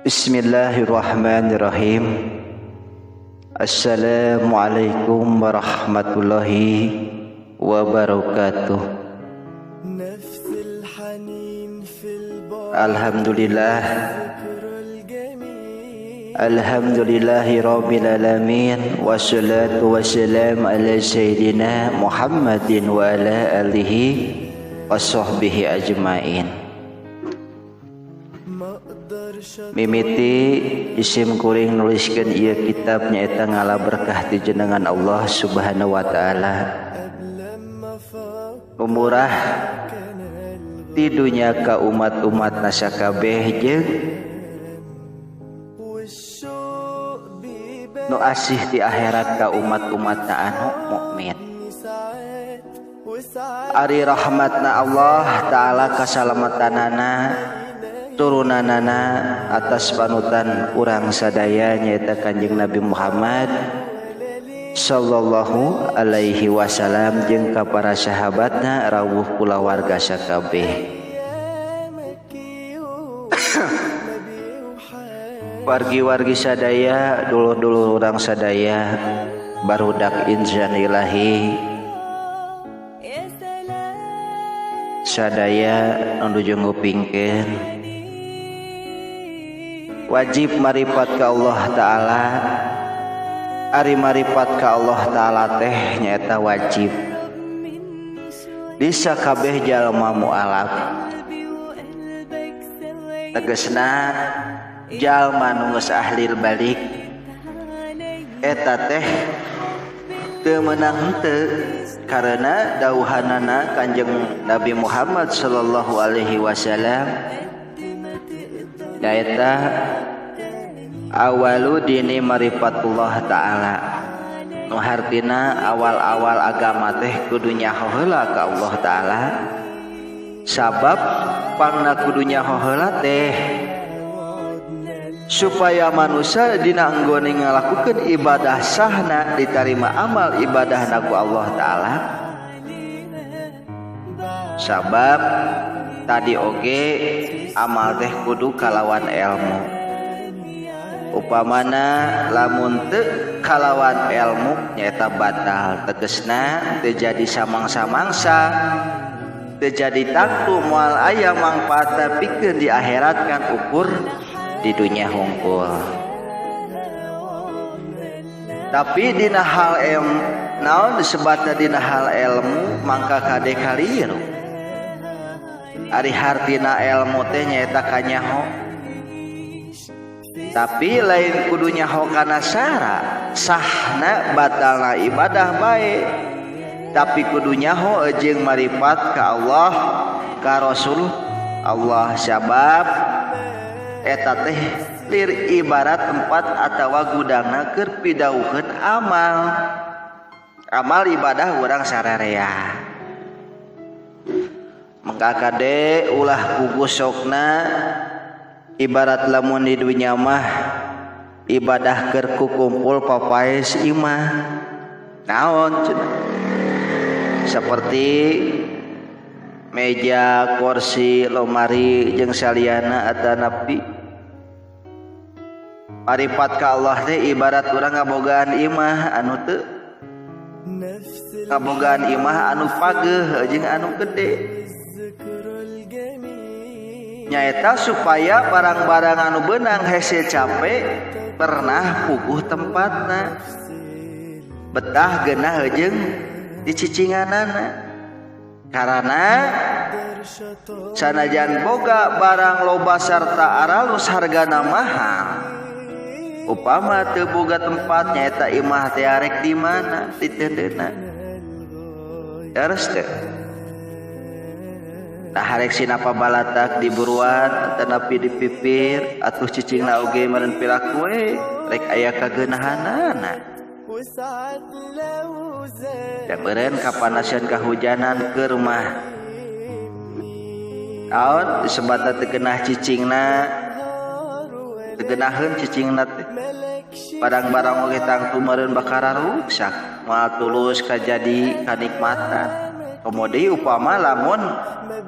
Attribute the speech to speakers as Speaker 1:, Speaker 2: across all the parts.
Speaker 1: Bismillahirrahmanirrahim. Assalamualaikum warahmatullahi wabarakatuh. Alhamdulillah. Alhamdulillahi rabbil alamin. Wassalatu wassalam ala sayyidina Muhammadin wa ala alihi wa sahbihi ajmain. Mimiti isim kuring nuliskeun ieu kitab nyaeta ngala berkah ti jenengan Allah Subhanahu wa taala. Murah ti dunya ka umat-umat nasakabeh jeung nu asih di akhirat ka umat-umat anu mukmin. Ari rahmatna Allah taala kasalamatanana turunanana atas panutan urang sadaya nyaeta Kanjeng Nabi Muhammad sallallahu alaihi wasallam jeung ka para sahabatna rawuh kulawarga sakabeh. Wargi-wargi sadaya, dulur-dulur urang sadaya, barudak insan ilahi sadaya nuju ngupingkeun wajib maripat ka Allah Ta'ala. Ari maripat ka Allah Ta'ala teh nyaeta wajib bisa kabeh jalma mualaf, tegesna jalma nu geus ahli balik eta teh teu meunang henteu karena dauhanana Kanjeng Nabi Muhammad sallallahu alaihi wasallam nyaeta awalu dini marifatullah ta'ala, nu hartina awal-awal agama teh kudu nyaho heula ka Allah Ta'ala. Sabab pangna kudu nyaho heula teh supaya manusia dina anggone ngalakukeun ibadah sahna ditarima amal ibadahna ku Allah Ta'ala. Sabab tadi oge amal teh kudu kalawan ilmu. Upamana lamun teu kalawan ilmu nyaeta batal, tegesna teu jadi samangsa-mangsa, teu jadi tangtu moal aya mangfaatna pikeun di akhirat kan ukur di dunia hungkul. Tapi dina hal ilmu naon disebatna dina hal ilmu mangka kade kaliru. Ari hartina ilmu teh nyaeta kanyaho, tapi lain kudu nyaho kana sara sahna batalna ibadah bae, tapi kudu nyaho jeung maripat ka Allah ka Rasul Allah. Sabab eta teh lir ibarat tempat atawa gudangna keur pidauheun amal amal ibadah urang sararea. Mangka kade ulah kugusokna ibarat lamun di dunya mah ibadah keur kukumpul papaes imah naon cenah, seperti meja, kursi, lemari jeung saliana atanapi. Maripat ka Allah teh ibarat urang ngabogaan imah anu teu ngabogaan imah anu pageuh jeung anu gede, nyaeta supaya barang-barang anu beunang hese capek pernah puguh tempatna, betah geunah jeung dicicinganana. Karena sanajan boga barang loba sarta aralus hargana mahal, upama teu boga tempat nyaeta imah teh arek di mana ditendeuna terus teh. Nah harek sinapa balatak di buruan tanapi di pipir atuh cicingna oge meureun piraku we rek aya kageunahanana. Da meureun kapanasan kahujanan ke rumah naon disebata teu geunah cicingna, teu geunaheun cicingna teh barang-barang oge tangtu meureun bakal ruksak moal tulus kajadi kanikmatan. Kemudian upama lamun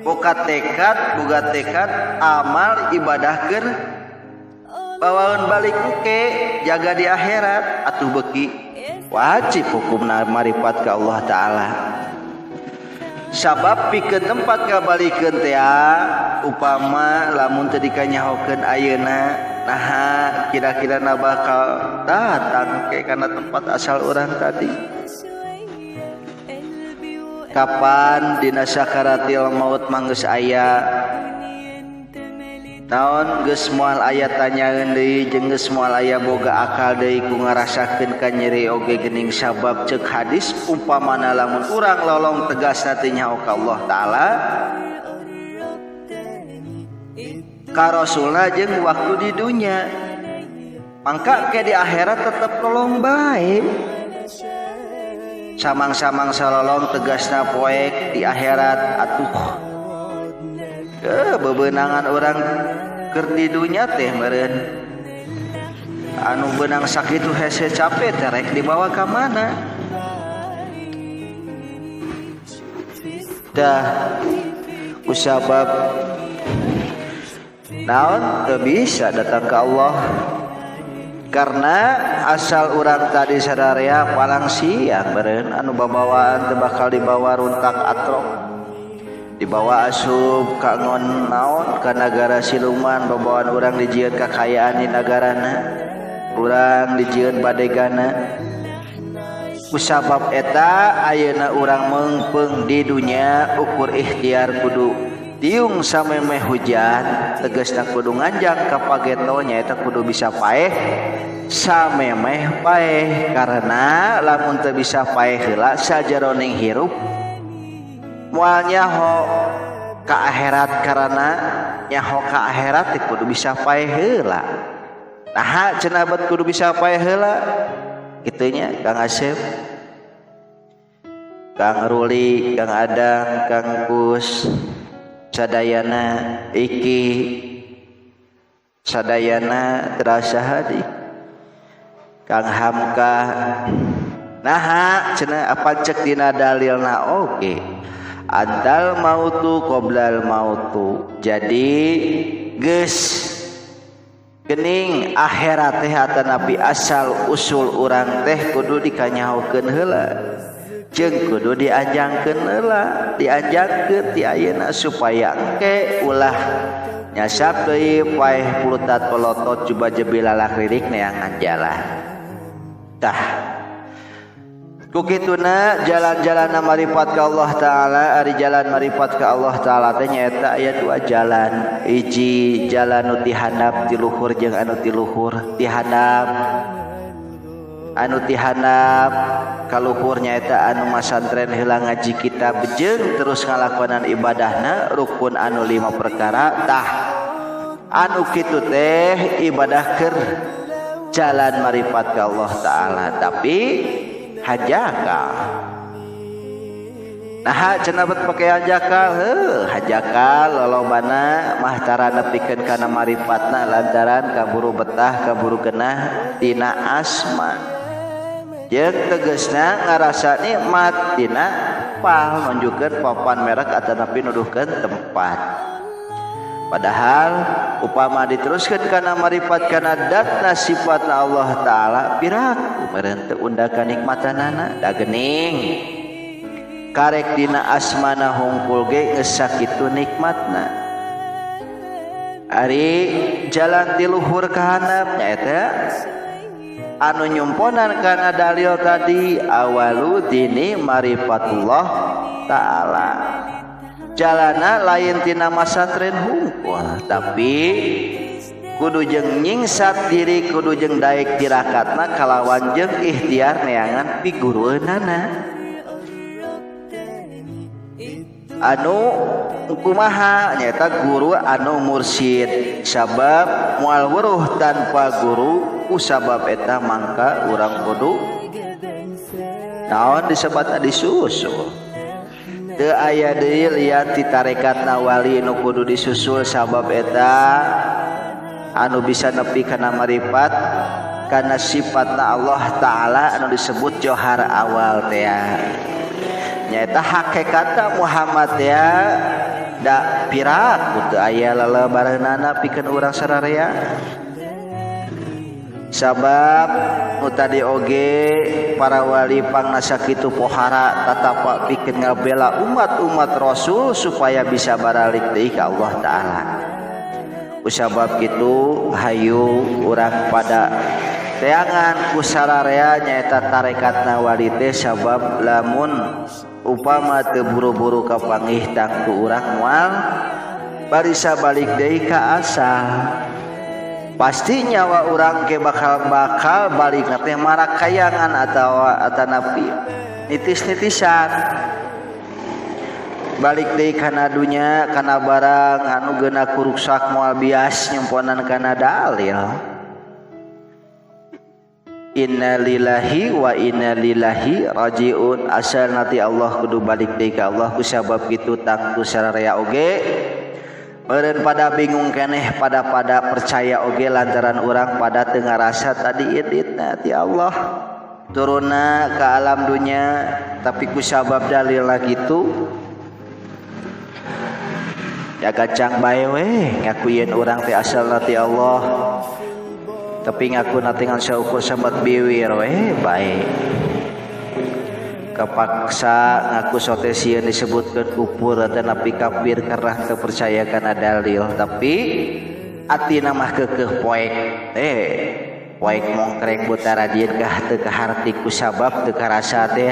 Speaker 1: boga tekad amal ibadah keur Bawaeun balik engke jaga di akhirat atuh beuki wajib hukumna marifat ka Allah Ta'ala. Sabab pikeun tempat ngabalikeun teh upama lamun teu dikanyahokeun ayeuna naha kira-kira na bakal datang ke kana tempat asal urang tadi. Kapan dina sakaratil maut mah geus aya naon geus moal aya tanyaeun deui jeung geus moal aya boga akal deui ku ngarasakeun ka nyeri oge geuning sabab ceuk hadis umpamana lamun urang lolong tegasna teh nyaho ka Allah Ta'ala ka Rasulna jeung waktu di dunya mangka ke di akhirat tetep lolong bae samang-samang salolong tegasna poek di akhirat atuh bebenangan orang keur di dunya teh meureun anu beunang sakitu hese capek teh rek dibawa ka mana dah kusabab naon teu bisa datang ka Allah karena asal urang tadi sadarea palang siang meureun anu babawaan teu bakal dibawa runtak atrok dibawa asup ka ngon naon ka nagara siluman babawaan urang dijieun kakayaan di nagarana urang dijieun badegana kusabab eta ayeuna urang meungpeung di dunya ukur ikhtiar kudu tiung samemeh hujan tegasna kudu nganjang ka pageto nyaeta kudu bisa paeh samemeh paeh karena lamun teu bisa paeh heula sajaroning hirup moal nyaho ka akhirat karena nyaho ka akhirat teh kudu bisa paeh heula. Naha cenah bet kudu bisa paeh heula kitu nya Kang Asep, Kang Ruli, Kang Adang, Kang Kus, sadayana Iki, sadayana terasa hadi Kang Hamka. Naha cenah apa cek dina dalilna oge antal mautu qoblal mautu. Jadi geus gening akhirat teh atanapi asal usul urang teh kudu dikanyahokeun heula jeung kudu dianjangkeun heula dianjangkeun ti ayeuna supaya engke ulah nyasap deui paeh pulutat polotot coba jebi lalak lirik neangan jalan. Tah kukituna jalan-jalan marifat ka Allah Ta'ala ari jalan marifat ka Allah Ta'ala teh nyaeta aya dua jalan hiji jalan nu ti handap ti luhur jeung anu ti luhur ti handap anu ti handap ka luhur nyaeta anu masantren heula ngaji kitab jeung terus ngalakonan ibadahna rukun anu 5 perkara tah anu kitu teh ibadah keur jalan marifat ka Allah Ta'ala tapi hajakal. Nah cenah bet pake hajakal heuh hajakal lolobana mah tara nepikeun kana marifatna lantaran kaburu betah kaburu genah tina asma jeung tegasna ngarasa nikmat tina pal nunjukkeun papan merek atanapi nuduhkeun tempat. Padahal upama diteruskan kana marifat kana datna sifatna Allah Ta'ala piraku meureun teu undakan nikmatanana da geuning karek dina asmana hungkul ge geus sakitu nikmatna. Ari jalan ti luhur ka handap nyaeta anu nyumponan kana dalil tadi awalu dini marifatullah Ta'ala. Jalana lain tina masantren hungkul tapi kudu jeung nyingsat diri kudu jeung daek tirakatna kalawan jeung ikhtiar neangan pigurueunana anu kumaha nyaeta guru anu mursyid sabab moal weruh tanpa guru ku sabab eta mangka urang kudu naon disebatna disusul. Teu aya deui lian ti tarekatna wali nu kudu disusul sabab eta anu bisa nepi kana marifat kana sifatna Allah Ta'ala anu disebut johar awal teh nyaeta hakikatna Muhammad teh da piraku teu aya lelebareunana pikeun urang sararea. Sabab nu tadi oge para wali pangna sakitu pohara tatapa pikeun ngabela umat-umat Rasul supaya bisa baralik deui ka Allah Ta'ala. Kusabab kitu hayu urang pada teangan ku sararea nyaeta tarekatna wali teh sabab lamun upama teu buru-buru kapanggih tangtu urang moal barisa balik deui ka asal. Pasti nyawa urang ke bakal balik teh marakayangan atawa atanapi nitis-nitisan balik deui kana dunya kana barang anu geuna kuruksak moal bias nyemponan kana dalil. Innalillahi wa inna ilaihi rajiun. Asal nanti Allah kudu balik deui ka Allah kusabab kitu tangtu sararea oge meureun pada bingung keneh pada percaya oge lantaran urang pada teu ngarasa tadi iditna ti Allah turunna ka alam dunya tapi kusabab dalilna kitu ya kacang bae we ngakuieun urang teh asalna ti Allah tapi ngaku nanti ngan saukur sambat biwir we bae kapaksa ngaku sote sieun disebutkeun kufur atanapi kafir karena teu percaya kana dalil tapi atina mah keukeuh poek poek mongkrek butara dieun kah teu kaharti ku sabab teu karasa teh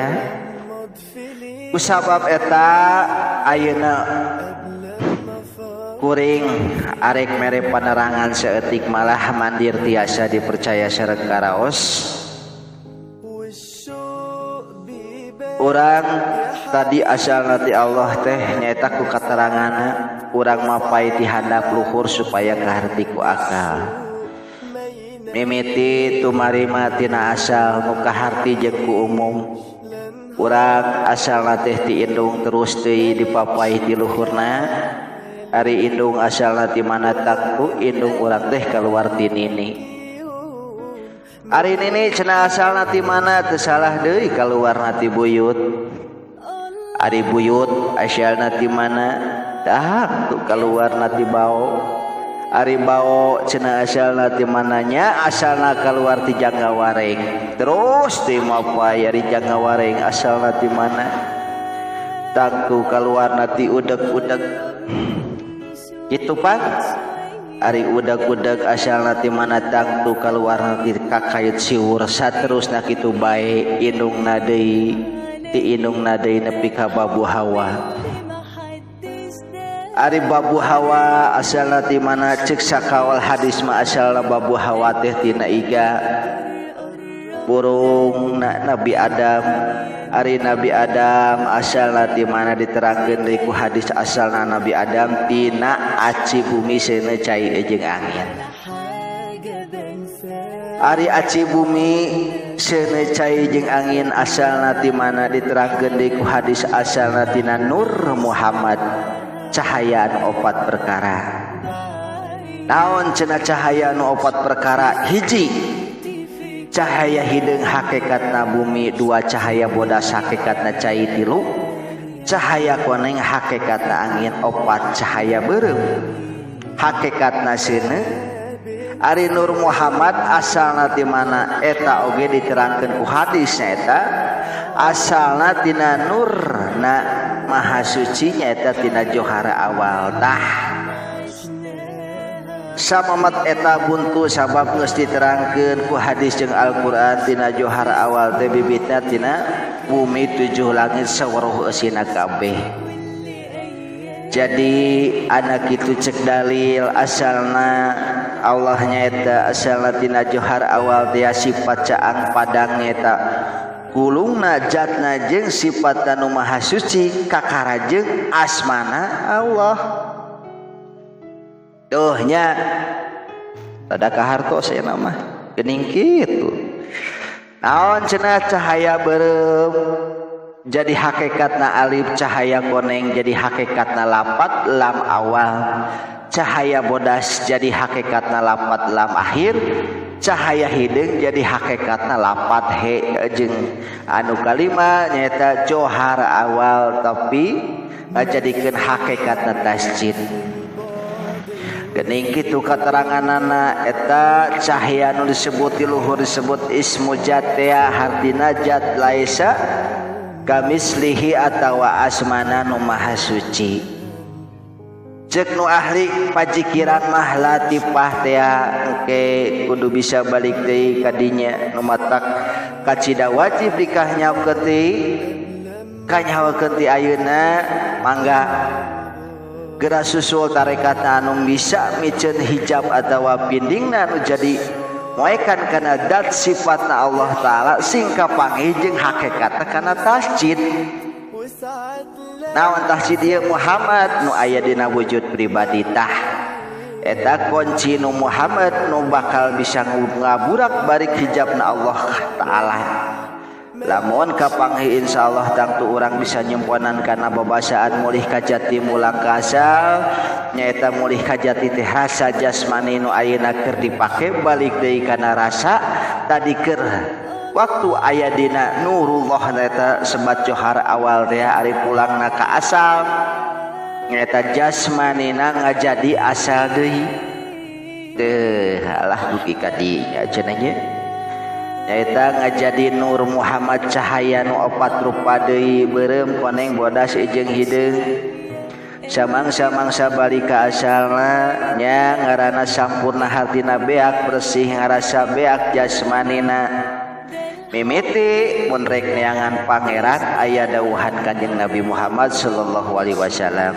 Speaker 1: ku sabab eta ayeuna kuring arek mere panerangan saeutik malah mandir tiasa dipercaya sareng karaos. Urang tadi asal nanti Allah teh nyaeta ku kateranganna urang mapai ti handap luhur supaya kaharti ku akal. Mimiti tumarima tina asal nu kaharti jeung ku umum. Urang asal teh ti indung terus deui dipapai ti luhurna. Ari indung asalna ti mana tangtu indung urang teh keluar ti nini. Ari nini cenah asalna ti mana teu salah deui kaluarna ti buyut. Ari buyut asalna ti mana tangtu kaluarna ti bao. Ari bao cenah asalna ti mananya asalna kaluar ti jangga wareng. Terus ti mapai ari jangga wareng asalna ti mana tangtu kaluarna ti udeg-udeg. Itu pak ari udag-udag asalna ti mana tangtu kaluarna ti kakait siwur saterusna kitu bae indungna deui ti indungna deui nepi ka babu hawa. Ari babu hawa asalna ti mana ceuk sakawal hadis mah asalna babu hawa teh tina iga burung Nabi Adam. Ari Nabi Adam asalna ti mana diterangkeun deui ku hadis asalna Nabi Adam tina aci bumi seuneu cai jeung angin. Ari aci bumi seuneu cai jeung angin asalna ti mana diterangkeun deui ku hadis asalna tina Nur Muhammad cahaya anu opat perkara. Naon cenah cahaya anu opat perkara? Hiji cahaya hideung hakikatna bumi, dua cahaya bodas hakikatna cai, tilu cahaya koneng hakikatna angin, opat cahaya beureum hakikatna seuneu. Ari Nur Muhammad asalna ti mana eta oge diterangkeun ku hadis nyaeta asalna tina nur na maha suci nyaeta tina johara awal. Tah samamat eta buntu sabab geus diterangkeun ku hadis jeung Al-Qur'an tina johara awal teh bibitna tina bumi tujuh langit sawaruh eusina kabeh. Jadi anak itu cek dalil asalna Allah nyaeta asalna tina johar awal teh sifat caang padang nyaeta kulungna zatna jeung sifat anu maha suci kakara jeung asmana Allah. Duh nya tada kaharto saya nama geuning kitu. Naon cenah cahaya beureum jadi hakikatna alif, cahaya koneng jadi hakikatna lapat lam awal, cahaya bodas jadi hakikatna lapat lam akhir, cahaya hideung jadi hakikatna lapat he jeung anu kalima nyaeta johar awal tapi ngajadikeun hakikatna tasjid. Geuning kitu kateranganana eta cahaya nu disebut di luhur disebut ismu jat teh hartina jat laisa kamislihi atawa asmana nu maha suci. Cek nu ahli pajikiran mah latifah teh engke kudu bisa balik deui ka dinya nu matak kacida wajib dikahnyakeun teh kanyahokeun ti ayeuna mangga geura susul tarekatna anu bisa miceun hijab atawa pindingna nu jadi moekan kana dat sifatna Allah Ta'ala sing kapanggih jeung hakikatna kana tasjid. Naon tasjid ieu Muhammad nu aya dina wujud pribadi tah eta kunci nu Muhammad nu bakal bisa ngaburak balik hijabna Allah Ta'ala. Lamun kapanggih insyaallah tangtu urang bisa nyemponan kana babasaan mulih ka jati mulang ka asal nyaeta mulih ka jati teh rasa jasmani nu ayeuna keur dipake balik deui kana rasa tadi keur waktu aya dina nurullah nyaeta sebat johar awal teh ari pulangna ka asal nyaeta jasmanina ngajadi asal deui teh alah dugi ka dinya cenah nya nyaeta ngajadi nur Muhammad cahaya nu opat rupa deui beureum koneng bodas jeung hideung samangsa-mangsa balik ka asalna nya ngaranna sampurna hartina beak bersih ngarasa beak jasmanina mimiti mun rek neangan pangeran aya dawuhan Kanjeng Nabi Muhammad sallallahu alaihi wasallam.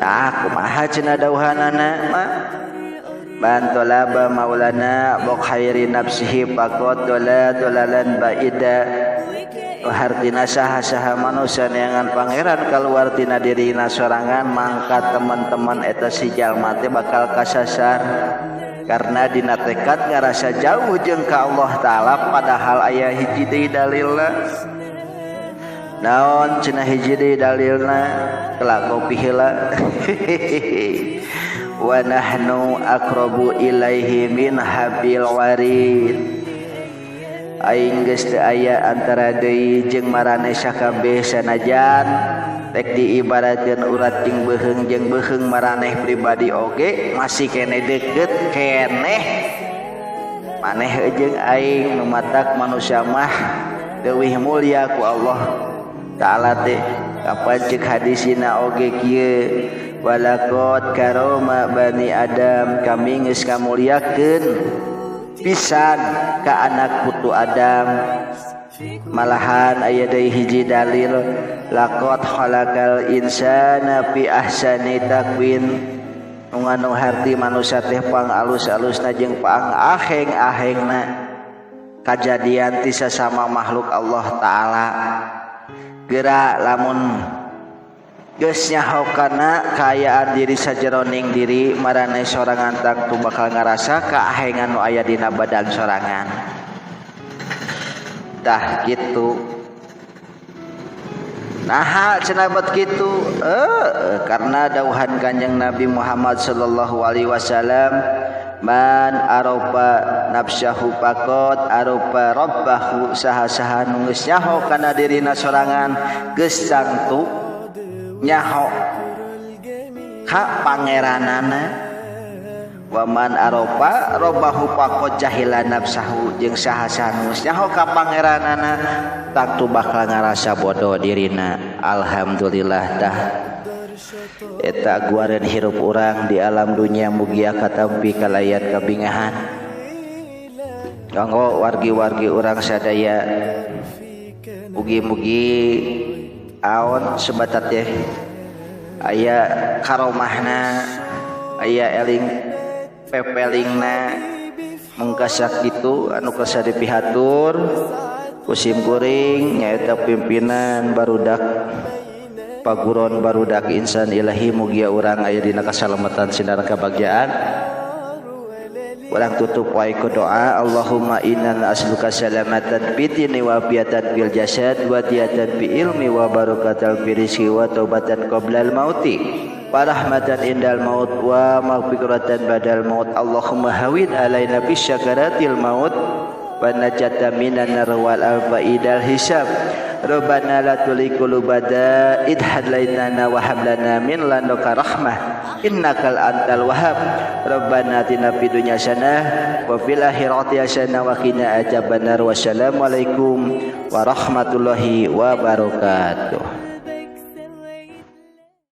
Speaker 1: Tah kumaha cenah dawuhanana mah man talaba maulana wa khairi nafsihi faqad dalalan baida. Hartina saha-saha manusia neangan pangeran kaluar tina dirina sorangan mangka teman-teman eta si jalma teh bakal kasasar karena dina tekad ngarasa jauh jeung ka Allah Ta'ala padahal aya hiji deui dalilna. Naon cenah hiji deui dalilna kelak kopi heula wa nahnu aqrabu ilaihi min habil warid. Aing geus teu aya antara deui jeung maraneh sakabeh sanajan rek diibaratkeun urat jeung beuheung maraneh pribadi oge masih keneh deukeut keneh maneh jeung aing nu matak manusia mah leuwih mulia ku Allah Ta'ala teh. Kapan ceuk hadisina oge kieu walaqad karoma bani Adam kami geus kamuliakeun pisan ka anak putu Adam. Malahan aya deui hiji dalil laqad khalaqal insana fi ahsani taqwim nu nganu harti manusia teh pang alus-alusna jeung pang aheng-ahengna kajadian ti sasama makhluk Allah Ta'ala. Geura lamun geus nyaho kana kaayaan diri sajeroning diri maraneh sorangan tangtu bakal ngarasa kaahengan nu aya dina badan sorangan. Tah kitu. Naha cenah bet kitu? Karena dawuhan Kanjeng Nabi Muhammad sallallahu alaihi wasallam man arofa nafsahu faqad arofa rabbahu saha-saha nu geus nyaho kana dirina sorangan geus tangtu nyaho ka pangeranana. Wa man arofa rabbahu faqad jahila nafsahu jeung saha-saha nu geus nyaho ka pangeranana tangtu bakal ngarasa bodoh dirina. Alhamdulillah tah eta guareun hirup urang di alam dunia mugia katampi kalayan kabingahan. Kanggo wargi-wargi urang sadaya mugi-mugi aon sebatat teh aya karomahna aya eling pepelingna mungkasak kitu anu kasa dipihatur kusim kuring nyaeta pimpinan barudak paguron barudak insan ilahi mugia urang aya dina kasalamatan sinar kabagjaan. Urang tutup wae ku doa Allahumma inna nas'aluka salamatan fid dini wa afiyatan fil jasad wa diyatan bi ilmi wa barokatan fi rizqi wa taubatan qoblal mauti wa rahmatan indal maut wa maghfiratan badal maut. Allahumma hawin alaina bis syakaratil maut wa najata minan nar wal alfaidal hisab. Rabbana la tuzigh qulubana idh hadaitana wa hab lana min ladunka rahmah Innakal antal wahhab. Rabbana atina fid dunya hasanah wa fil akhirati hasanah wa qina adzabannar. Wassalamualaikum warahmatullahi wabarakatuh.